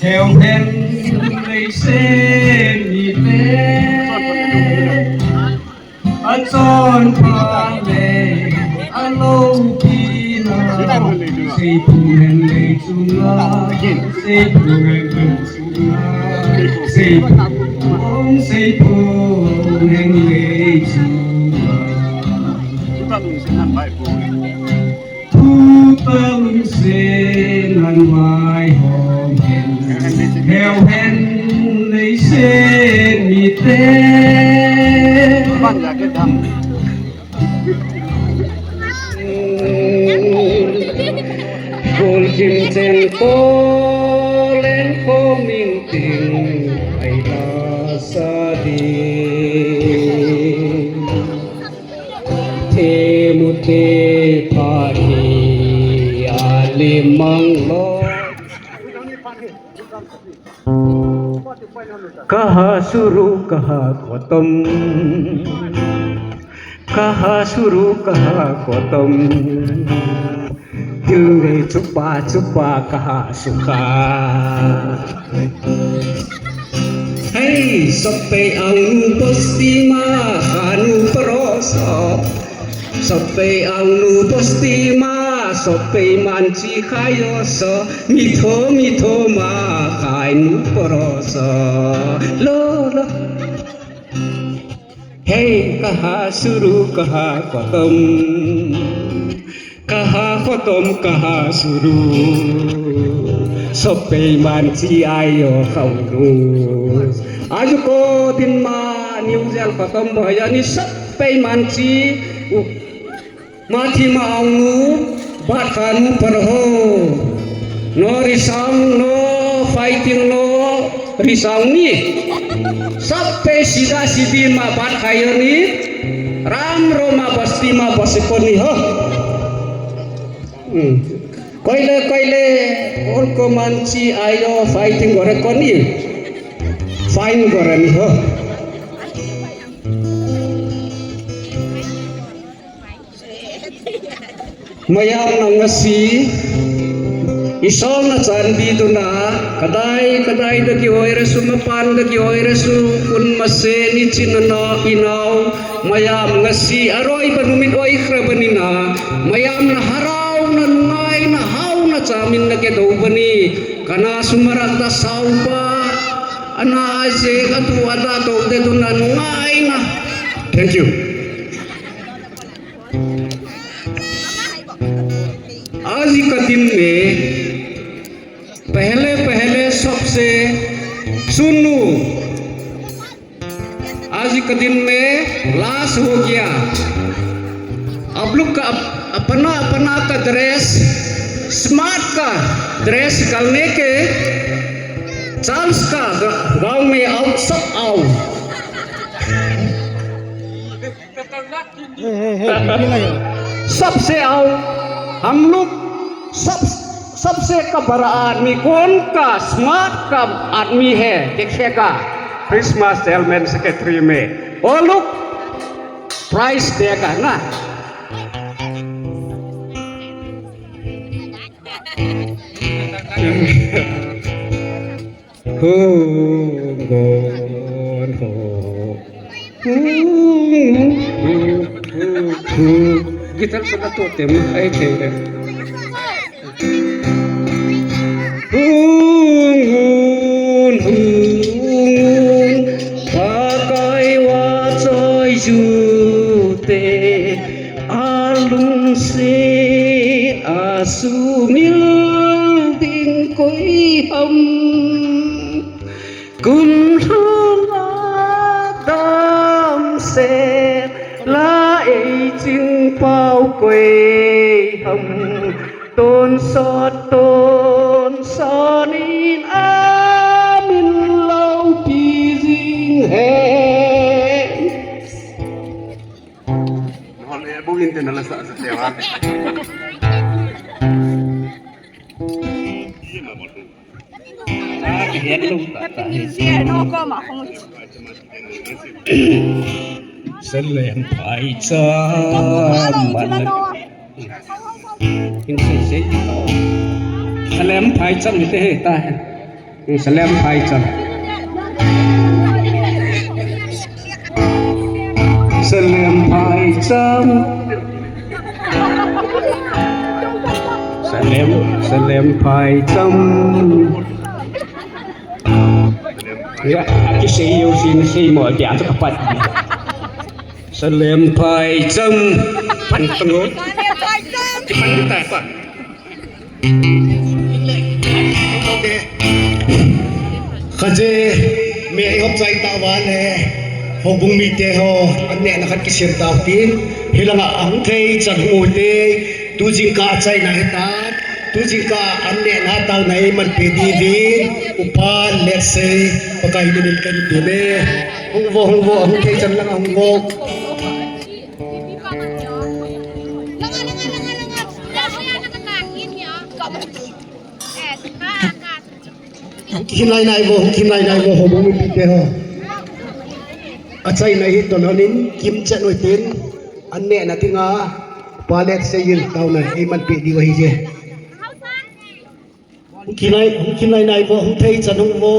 ແຖວແຜ່ນໄດ້ເສນມີແຕ່ ອາຈອນພາແລ ອາໂລພີນາ ເສພູແຫ່ງເລຈຸງາ ເສພູແຫ່ງເລຈຸງາ ເສພູເສພູແຫ່ງເລຈຸງາ ພູຕະລຸງເສນ ຫັ້ນວາຍຫອມແກ່ນ ແຖວແຜ່ນໄດ້ເສນມີແຕ່ ບ້ານຢາກເຮັດທຳ ໂກນກິນເຈັນໂຕ ແລນໂຄມິງຕິງ ໄອຕາສາດີ ເທມຸເທພາຄີ ອາລິມັງໂລ ກະຫາສຸລຸກະຫາໂຄຕົມ ກະຫາສຸລຸກະຫາໂຄຕົມ ກິນເລຈຸປາຈຸປາກະຫາສຸຂາ ເຮີ້ຍ ສະເປອານຸໂປສຕິມາ ຄານຸປະໂລສະ ສະເປອານຸໂປສຕິມາ ສະເປມານຈີຄາໂຍສະ ມິໂທມິໂທມາ ຄານຸປະໂລສະ ໂລໂລ ເຮີ້ຍ ກະຫາສຸລຸກະຫາໂຄຕົມ ກະຫາໂຄຕົມກະຫາສຸລຸ ສະເປມານຈີອາໂຍເຂົາດູ ອາຍຸໂກດິນມາ ນິວເຈນໂຄຕົມ ບະຫາຍານິ ສະເປມານຈີ ມາທີມາອາວນູ ບາດຄານູປະໂຮ ນອຣິສັງ ນອໄຟຕິງ ນອຣິສັງນີ ສະເປສີດາສີດີມາ ບາດຄາຍານີ ຣາມໂຣມາ ບັດສະຕິມາ ບັດສະໂກນີ ເຮີ ອືມ ກອຍເລ ກອຍເລ ໂອລໂກມານຊີອາຍໂຍ ໄຟຕິງ ກອຣະໂກນີ ໄຟນ໌ ກອຣະນີ ເຮີ ມາຍາມນາງງາຊີ ອີສອງນາຈານບີດຸນາ ກະໄດ ກະໄດ ດະກິໂອຍເຣຊູ ມະປານ ດະກິໂອຍເຣຊູ ຄຸນມະເຊ ນິຈິນນະນາ ອີນາວ ມາຍາມງາຊີ ອາໂຣຍ ບານຸມິດ ໂອຍ ຄຣະ ບານິນາ ມາຍາມນາຮາຣາວ ນາງາຍ ນາຮາວ ນາຈາມິນ ນາເກໂດ ບານີ ກະນາສຸມາຣັກ ດາຊາວປາ ອານາອາເຊກ ອາຕູ ອາຕາໂຕ ເດດຸນາ ນາງາຍ ນາ Thank you. आज का दिन में पहले पहले सबसे सुनू, आज का दिन में लास हो गया। आप लोग का अप-, अपना अपना का ड्रेस, स्मार्ट का ड्रेस निकालने के चांस का ग-, गांव में आओ, सब आओ। ເຮີ້ຍ ເຮີ້ຍ ເຮີ້ຍ ມີອະໄລ सबसे आओ, हम लोग सब, सबसे का बड़ा आदमी कौन का स्मार्ट का आदमी है, देखेगा, क्रिसमस चेयरमैन सेक्रेटरी में, वो लोग प्राइस देगा ना। ໂຮງໂຮງໂຮງ ໂຮງໂຮງໂຮງ ການສະໜັບສະໜູນເຕັມໄອ້ເທງເລີຍ ໂຮງໂຮງໂຮງ ປາກາຍວ່າຈອຍຢູ່ເຕ ອາລຸງເສ ອາຊູມິລດິງກົຍຫຳ ກຸນເຮົາລາຕາມເສ ລາເອຍຈຶ່ງປາວກົຍຫຳ ໂຕນສອດໂຕນສອນອິນອາມິນເລົ່າປີຈິງແຮງ Hol e bu internal Happy New Year ເນາະ ກໍມາຂອງ ສະແຫຼມພາຍຈຳ ສະແຫຼມພາຍຈຳ ເຮັດໃຫ້ຕາຍ ສະແຫຼມພາຍຈຳ ສະແຫຼມພາຍຈຳ ສະແຫຼມ ສະແຫຼມພາຍຈຳ ເນຍ ອາກິເຊໂຍຊິນເຊໂມເດອະຈະກະປັດ ສະແຫຼມພາຍຈຳ ພັນຕຳຫຼວດ ພັນແຕກວ່າ ໂອເຄ ຂະເຈ ເມຍອອກໃຈຕາວານແລ ໂຮບຸງມີເຕໂຮ ອັນແນນະຄັດກິເຊນຕາວຕີນ ເຮລະງະອັງເທຍ ຈັນໂຮເຕ ຕູຈິງກາໃຈນາເຮຕາ ຕູຈິງກາອັນແນນະຕາວໄນ ມັນເປດີວີ ອຸປານ ແລດເຊ ປະກາຍເດເນນກັນເຕເມ ໂຮໂວ ໂຮໂວ ອັງເທຍ ຈັນລະງະ ໂຮໂວ Hung kin lai nai vo, hung kin lai nai vo, ho bung mi pi te ho. A chai nai hi ton honin, kim chat noi tin, an ne na tinga, pa let se yin tau nai, ei man pi di wa hi je. Hung kin lai, hung kin lai nai vo, hung thei chan hung vo.